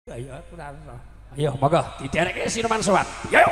Ayo aku ora. Ayo monggo diderekke sinuman sowan. Yo.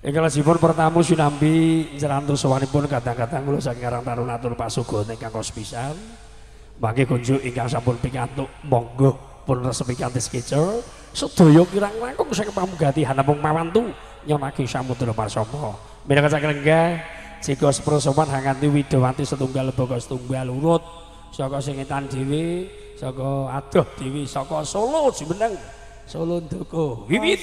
Ingkang pertamu sinambi njerantu sowanipun kadang-kadang kula saking Karang Taruna atur pasugon ingkang kos pisan. Mangke kunjuk ingkang sampun pikantuk monggo pun resepi kanthi skecer sedaya kirang langkung saking pamugati hanamung mawantu nyonaki samudra marsama. Minangka saking lenggah jika seprosoman hanganti widawati setunggal baka setunggal urut saka sing etan dhewe saka adoh dhewe saka Solo jumeneng Solo Ndoko wiwit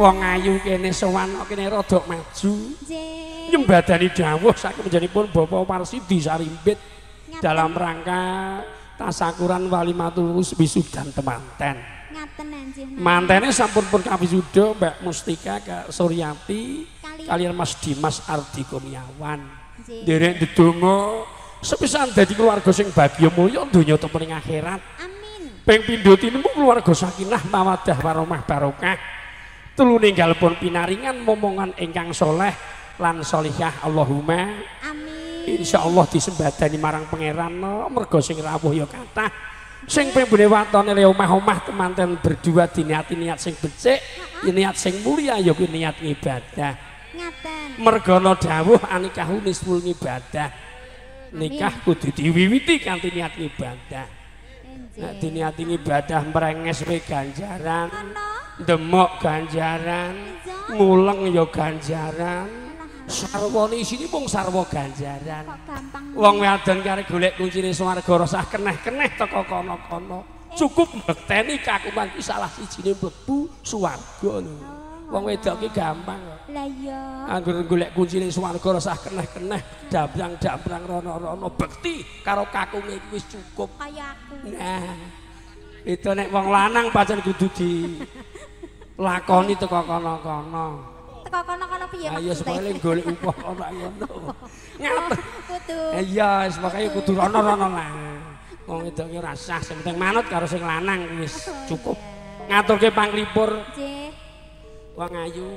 wong ayu kene sowan kene rada maju. Nggih. Nyembadani dawuh saking panjenenganipun Bapak Marsidi Sarimbit dalam rangka tasakuran walimatul wisudan temanten. Ngaten nggih. Mantene sampun pun kawisuda Mbak Mustika Kak Suryati kaliyan Mas Dimas Ardi Kurniawan. Nderek ndedonga sepisan dadi keluarga sing bagya mulya donya temen ing akhirat. Amin. Ping pindho tinemu keluarga sakinah mawaddah warahmah barokah. Telu ninggal pun pinaringan momongan ingkang soleh lan solihah Allahumma amin. Insyaallah disembadani marang pangeran mergo sing rawuh ya kathah sing pembene watone le omah-omah temanten berdua diniati niat sing becik niat sing mulia ya kuwi niat ngibadah. Ngaten. Mergo ana dawuh anikahu nisful ngibadah. Nikah kudu diwiwiti kanthi niat ngibadah. Nek diniati ngibadah mrenges we ganjaran. Demok ganjaran, nguleng ya ganjaran, sarwane isine mung sarwa ganjaran. Wong wadon kare golek kuncine swarga ora usah keneh-keneh teko kono-kono. Cukup mbekteni kakuman ki salah sijine mlebu swarga lho. Wong wedok ki gampang. Lah iya. Angger golek kuncine swarga ora usah keneh-keneh, damprang-damprang rono-rono bekti karo kakunge iki wis cukup. Kaya aku. Nah, itu nek wong lanang pancen kudu di lakoni teko kono-kono. Teko kono-kono piye maksudnya? Ayo supaya golek upah ana ngono. Ngaten. Kudu. Iya, wis pokoke kudu rono-rono lah. Wong wedok ki ora sah, sing penting manut karo sing lanang wis cukup. Ngaturke panglipur. Nggih. Wong ayu.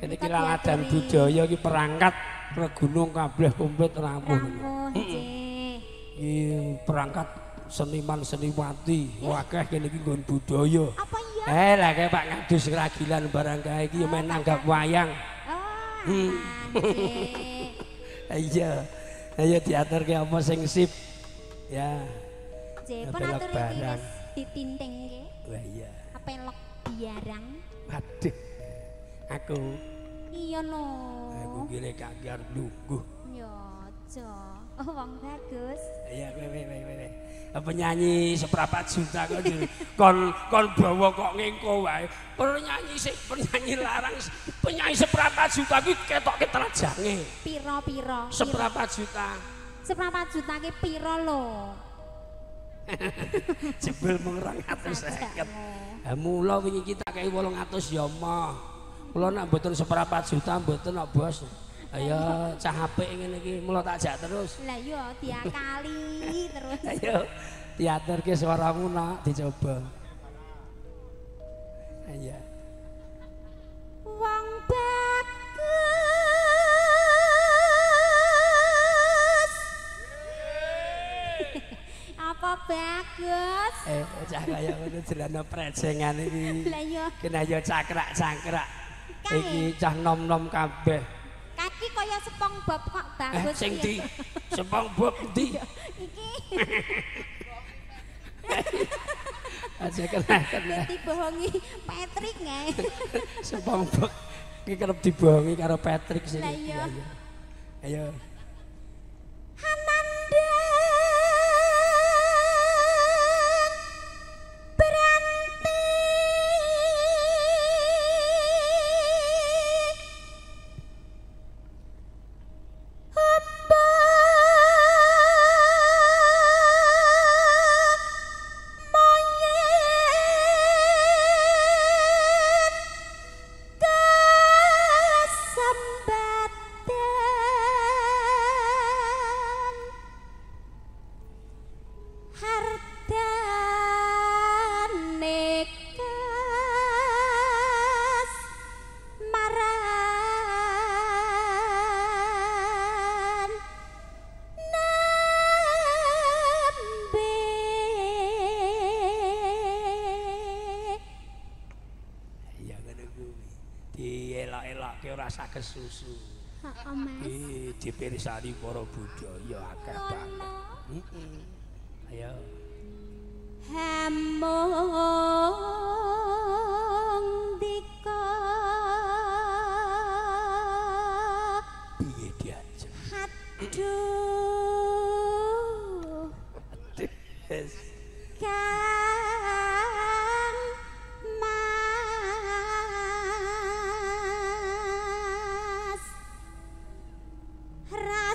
Ini iki laladan budaya iki perangkat regunung kabeh komplit rampung. Rampung nggih. Iki perangkat seniman seniwati akeh kene iki nggon budaya. Apa iya? Lah kae Pak Ngadus Kragilan barang kae iki main nanggap wayang. Oh. Iya. Ayo diaturke apa sing sip. Ya. Nggih, pun atur iki wis ditinting nggih. Wah iya. Pelok biarang. Waduh. Aku. Iya no. Aku gile kagar lungguh. Ya aja. Oh wong bagus. Iya kowe kowe kowe. Penyanyi seprapat juta kok kon kon bawa kok ngengko wae. Penyanyi sing penyanyi larang penyanyi seprapat juta kuwi ketoke terajange. Pira-pira? Seprapat juta. Seprapat juta ki pira lho? Jebul mung 250. Ha mula wingi iki tak kei 800 ya moh. Kula nek mboten seprapat juta mboten kok bos. Ayo cah apik ngene iki mula tak jak terus. Lah iya diakali terus. Ayo diaturke suaramu nak dicoba. Ayo. Wong bagus. Apa bagus? Cah kaya ngono jelana prejengan iki. Lah iya. Kena yo cakrak-cakrak. Iki cah nom-nom kabeh. Kaki kaya SpongeBob kok bagus. Sing ndi? SpongeBob ndi? Iki. Aja kena. Dibohongi Patrick nggih. SpongeBob iki kerep dibohongi karo Patrick sih. Lah iya. Ayo. Hananda beranti Kesusu. Heeh, Mas. Dipirsani para budaya akeh banget. Heeh. Ayo. Hamung dika. Piye diajeng? Aduh. Kang Mas rasaku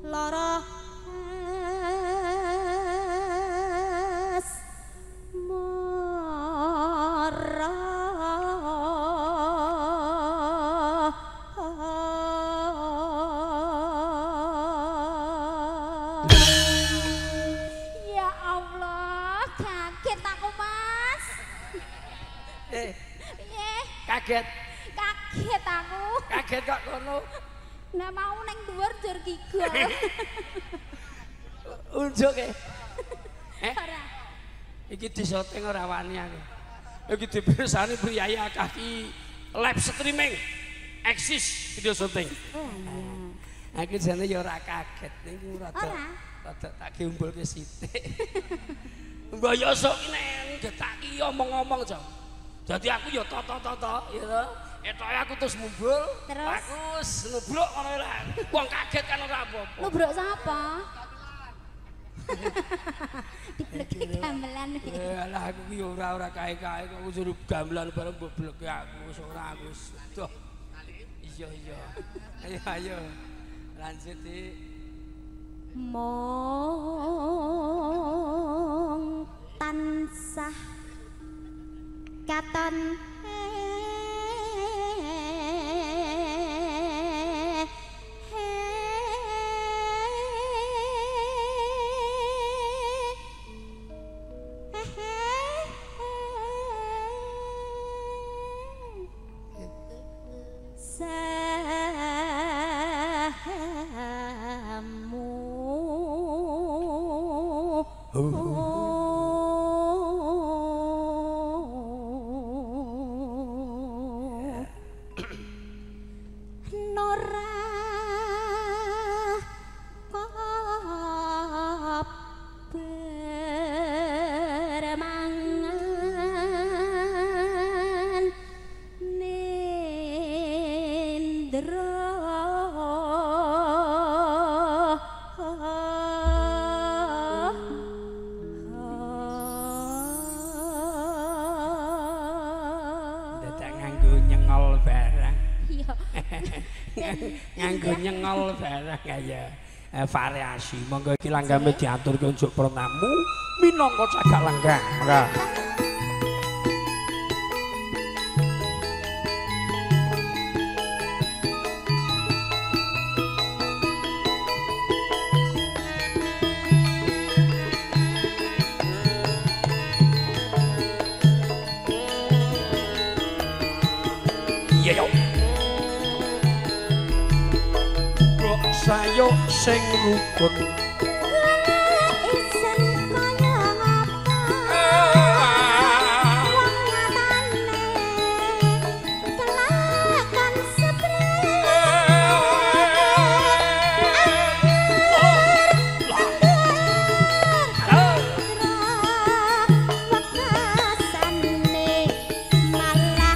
lara asmara. Ya Allah, kaget aku Mas. Piye? Kaget. Kaget aku. Kaget kok kono. Nah mau neng dhuwur jur kigol. Unjuk e. Ora. Iki disoting ora wani aku. Iki dipirsani priyayi akeh iki live streaming. Eksis video syuting. Oh iya. Aku jane ya ora kaget ning rada rada tak gembulke sithik. Mbok yo sok ki nek getak ki omong-omong, Cok. Dadi aku ya toto-toto ya to. Etoke aku terus mumbul, aku wis nubruk ngono lah. Wong kaget kan ora apa-apa. Nubruk sapa? Dibleki gamelan. Lah aku ki ora kae-kae kok suruh gamelan bareng mbok bleki aku wis ora aku wis. Duh. Iya iya. Ayo ayo. Lanjut Dik. Mong tansah katon Nganggo nyengol barang kaya variasi. Monggo iki langgame diaturke unjuk para tamu minangka cagak lenggah. Monggo. Iya yo. Sayo sing rukun isen kaya ngapa wong nyatane kelakon sepre wekasane malah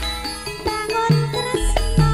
bangun tresno.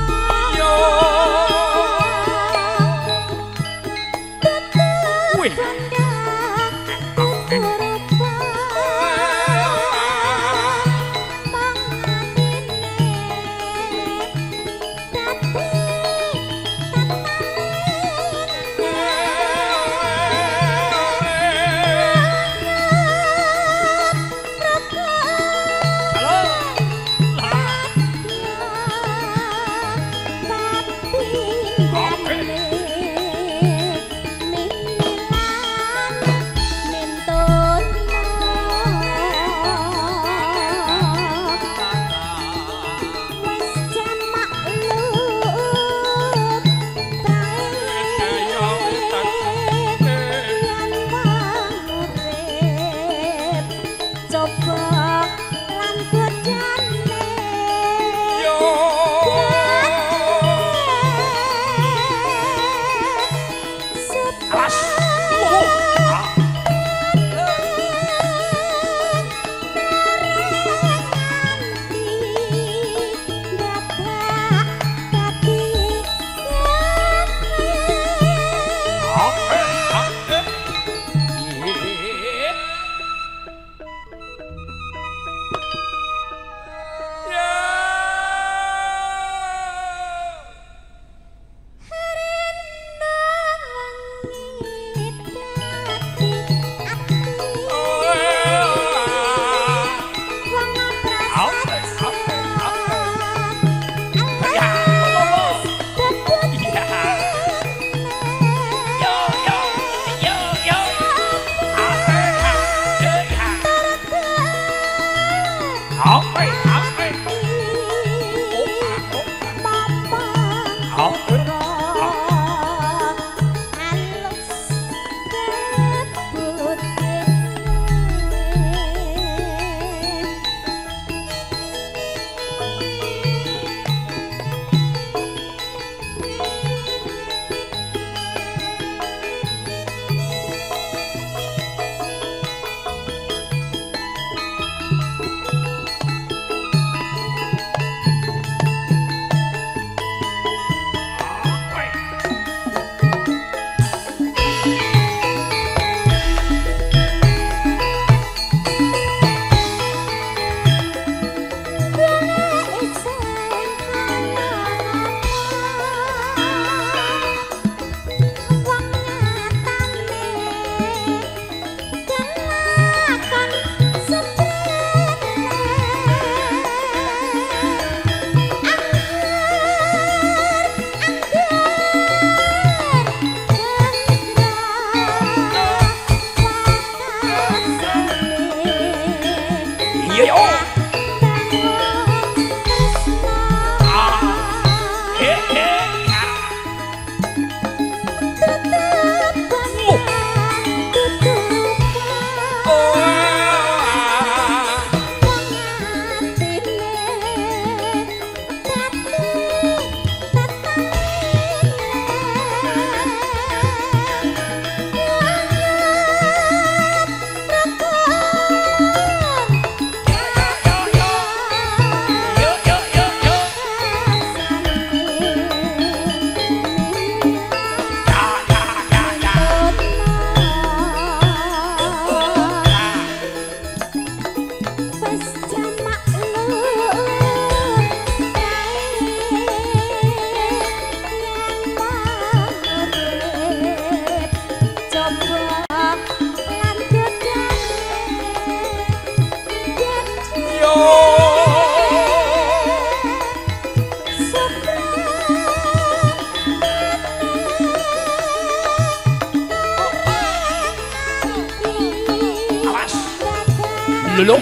Lho.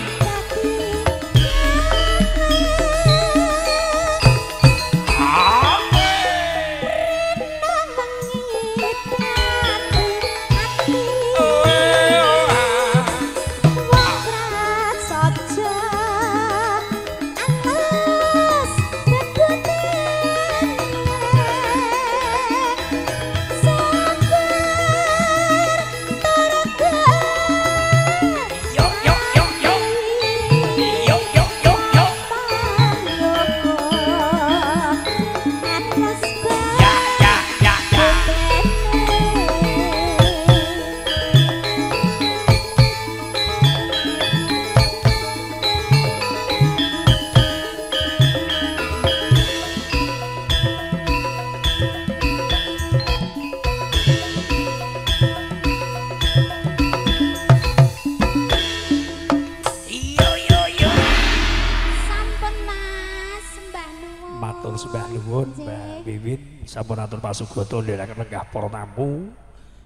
Sampun atur pasugoto ndherekaken lenggah para tamu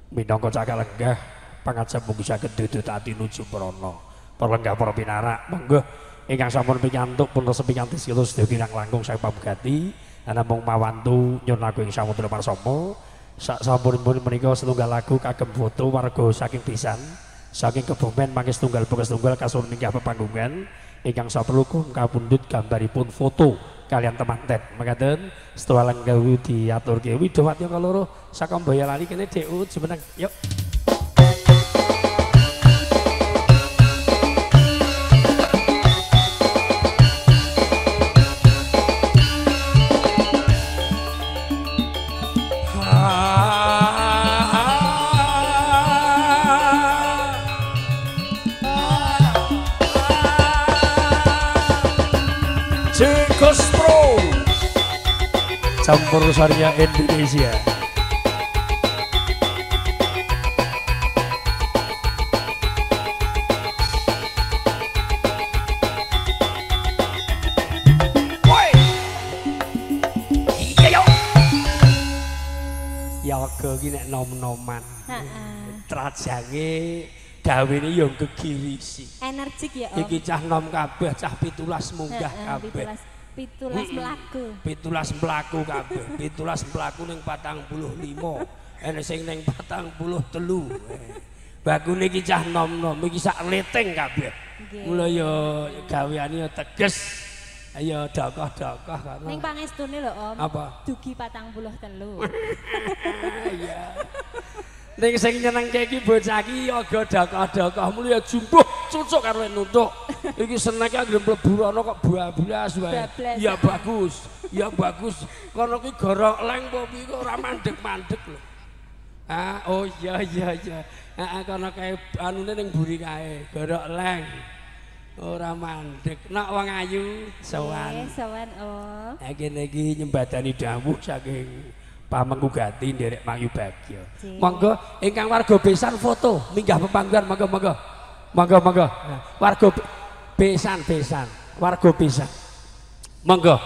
minangka cakak lenggah pangajap mugi saged dudut ati nuju prana. Para lenggah para pinarak monggo ingkang sampun pikantuk pun resepi kanthi sikil sedaya kirang langkung saking pamugati namung mawantu nyuwun lagu ing samudra parsama. Sak sampunipun menika setunggal lagu kagem foto warga saking pisan saking Kebumen mangke setunggal boga setunggal kasuwun minggah pepanggungan ingkang saperlu kapundhut gambaripun foto kalian temanten. Mekaten setelah lenggah diaturke widowati kaloro saka Boyolali kene Dek Uut jumeneng. Yuk. Pro Campur Sarya Indonesia. Woi. Iya yo. Yaga iki nek nom-noman. Heeh. Trajange gawene yo gegirisi. Energik ya, Om. Iki cah nom kabeh, cah 17 munggah kabeh. 17 mlaku. 17 mlaku kabeh. 17 mlaku ning 45. Ene sing ning 43. Bakune iki cah nom-nom iki sak leteng kabeh. Mula ya gaweane ya teges. Ayo dokoh-dokoh kono. Ning pangestune lho, Om. Apa? Dugi 43. Iya. Ning sing nyenengke iki bocah iki aga dokoh-dokoh mulu ya jumbuh cucuk karo nutuk. Iki seneke anggere mlebu rono kok bablas wae. Ya bagus, ya bagus. Kono ki gorok leng apa piye kok ora mandek-mandek lho. Ah, oh iya iya iya. Heeh kono kae anune ning mburi kae, gorok leng. Ora mandek. Nok wong ayu sowan. Nggih, sowan, Om. Ha kene iki nyembadani dawuh saking Pamengku Gati nderek Mangyu Bagya. Monggo ingkang warga besan foto minggah pepanggungan monggo monggo. Monggo monggo. Warga besan besan, warga besan. Monggo.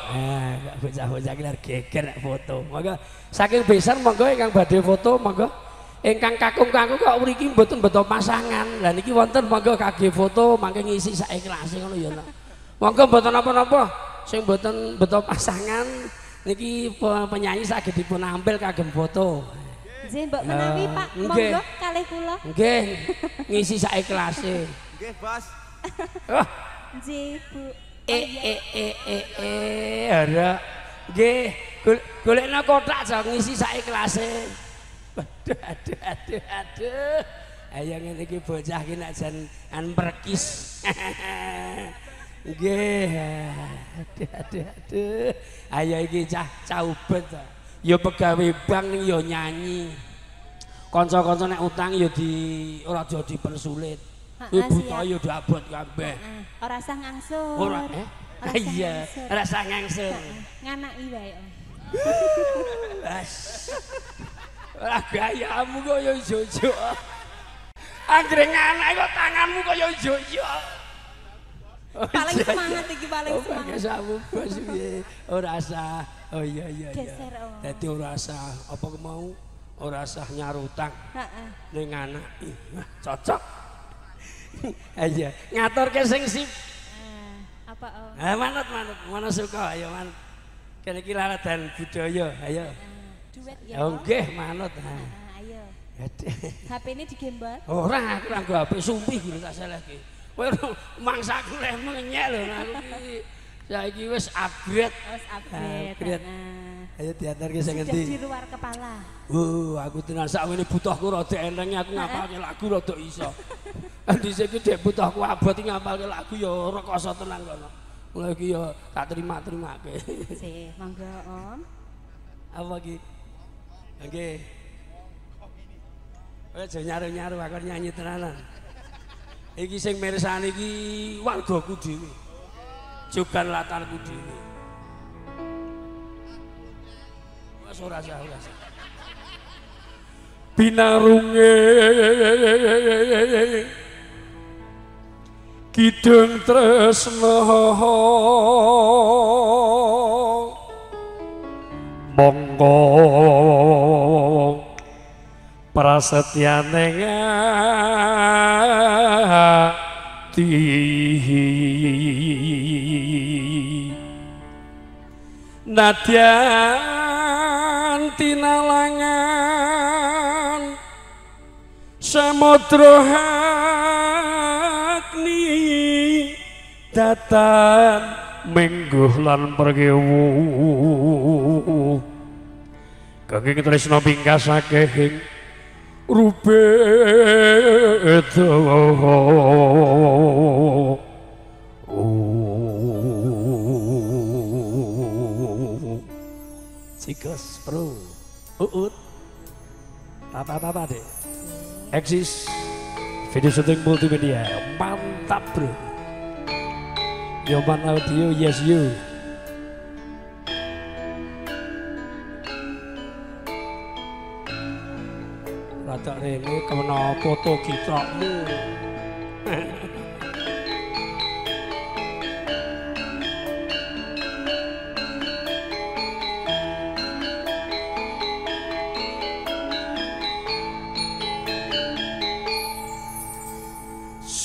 Bocah-bocah iki geger nek foto. Monggo. Saking besan monggo ingkang badhe foto monggo. Ingkang kakung-kakung kok mriki mboten beto pasangan. Lah niki wonten monggo kagge foto mangke ngisi sak ikhlase ngono ya. Monggo mboten napa-napa sing mboten beto pasangan niki penyanyi saged dipun ampil kagem foto. Nggih, mbok menawi Pak, monggo kalih kula. Nggih, ngisi sak ikhlase. Nggih, Bos. Oh. Nggih, Bu. Ora. Nggih, golekno kotak aja ngisi sak ikhlase. Aduh aduh aduh aduh. Ayo ngene iki bocah iki nek jan an prekis. Nggih. Aduh aduh aduh. Ayo iki cah caubet. Ya pegawe bank ning ya nyanyi. Kanca-kanca nek utang ya di ora aja dipersulit. Kuwi buta ya abot kabeh. Ora sah ngangsur. Ora eh? Iya, ora sah ngangsur. Nganaki wae. Wes. Ora gayamu kaya jojo. Anggere nganak kok tanganmu kaya jojo. Paling semangat iki, paling semangat. Samu bos piye? Ora sah. Oh iya iya iya. Dadi ora sah apa mau? Ora sah nyarutang. Heeh. Ning anak. Wah, cocok. Ayo ngaturke sing sip. Apa Om? Ah manut manut, mana suka ayo manut. Kene iki laladan budaya, ayo. Duet ya. Oh nggih manut. Ayo. HP-ne digembor? Ora, aku ora nggo HP sumpih guru tak selehke. Kowe mangsaku leh mengenyek lho aku iki. Saiki wis upgrade. Wis upgrade. Ayo diantarke sing ngendi? Di luar kepala. Oh, aku tenan sakwene butuhku rada eneng aku ngapalke lagu rada iso. Dhisik iki dek butuhku abot iki ngapalke lagu ya rekoso tenan kono. Mulai iki ya tak terima-terimake. Sih, monggo Om. Apa iki? Nggih. Aja nyaru-nyaru aku nyanyi tenanan. Iki sing mirsani iki wargaku dhewe. Jogan latarku dhewe. Wes ora sah, ora sah. Pinarunge kidung tresna monggo prasetyane ati nadyan tinalangan samudra agni datan mingguh lan perkewu kangge tresna pingkasake ing rubeda. Cikes Pro Uut tata-tata deh eksis video syuting multimedia mantap bro. Yoman Audio yes you. Rada rene kena foto gitrokmu.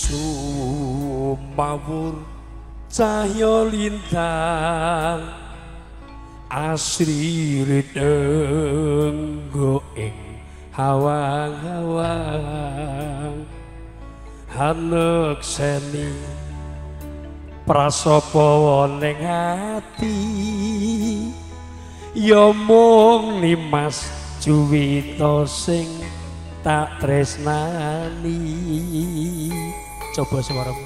Sumawur cahya lintang asri ridenggo ing hawang-hawang hanekseni prasapa ning ati ya mung Nimas Juwita sing tak tresnani. Coba suaramu.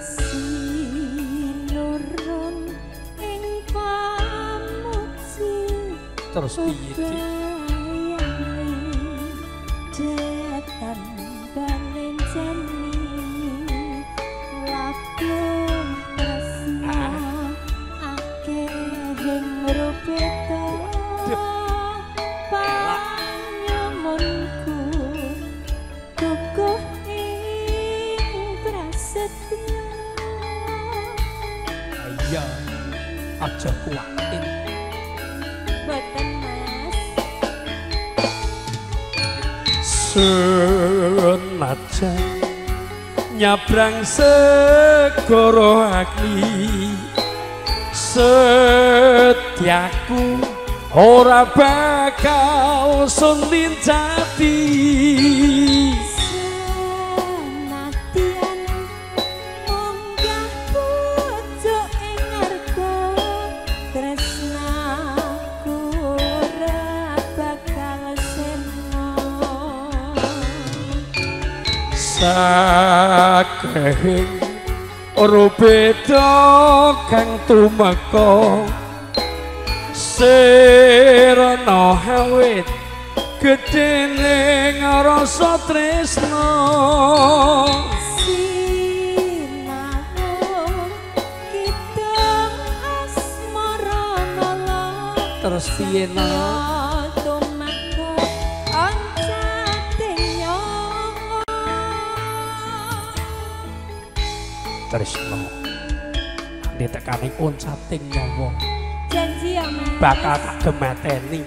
Sinurun ing pamuji terus piye Dik? Detan balenceni laku tresna akeh ing rupeta panyumunku kukuh ing prasetya. Ayo aja kuwatir. Boten Mas. Senajan nyabrang segara agni setiaku ora bakal sun lincati. Senadyan munggah pucuk ing ngarga tresnaku ora bakal sirna. Sakehing rubeda kang tumeka sirna awit gedene rasa tresna. Sinau kidung asmara nala terus piye na tumeka oncating nyawa. Tresna ditekani oncating nyawa janji ya Mas bakal tak gemateni.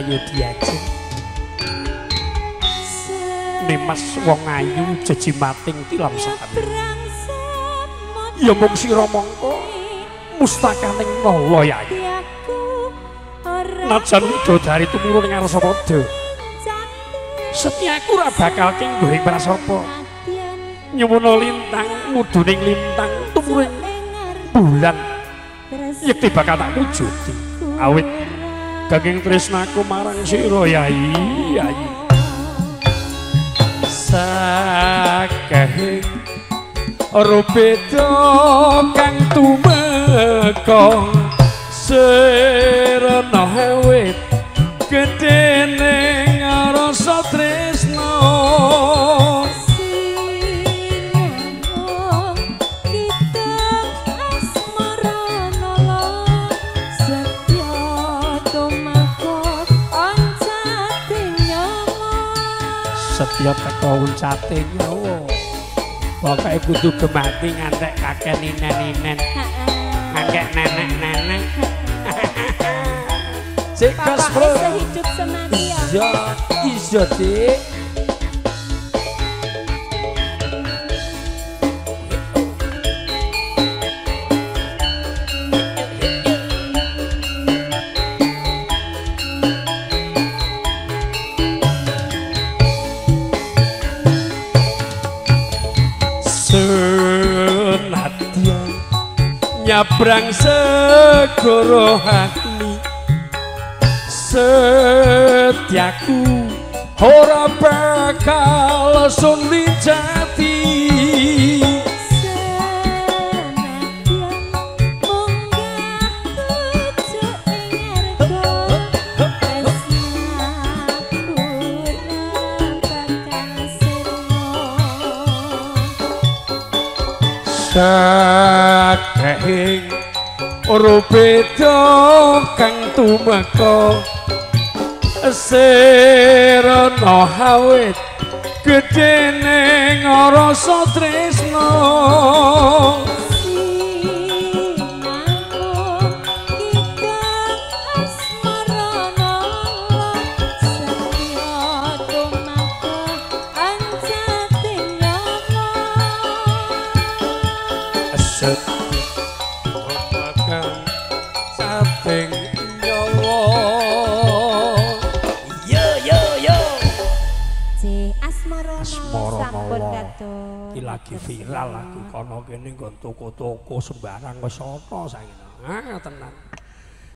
ayu diajeng. Nimas wong ayu jejimating tilam sami. Ya mung sira mongko mustakaning nala yayi. Najan widodari tumurun ing Arsapada, setiaku ora bakal kenggo ing prasapa. Nyuwuna lintang muduning lintang tumurun bulan yekti bakal tak wujudi. Awit ganging tresnaku marang sira yayi yayi. Sakehe rubeda kang tumeka sirna wit gedene rasa tresna. Setya teka uncate nyawa. Pokoke kudu gemati ngantek kakek ninen-ninen. Kakek nenek-nenek. Cek bro. Sehidup semati ya. Iya, iya Dik. Nyabrang segoro hati setiaku ora bakal sun lijati. Senadyan munggah tuju ing ngarga tresnaku ora bakal sirna. Sakehing rubeda kang tumeka sirna awit gedene rasa tresna. Sinamung kidang asmara nala setya tumeka ancate nyawa. Sating nyawa. Yo yo yo. C asmara sampun kados. Iki lagi viral lagu kono kene nggon toko-toko sembarang wis ana saiki. Ah tenan.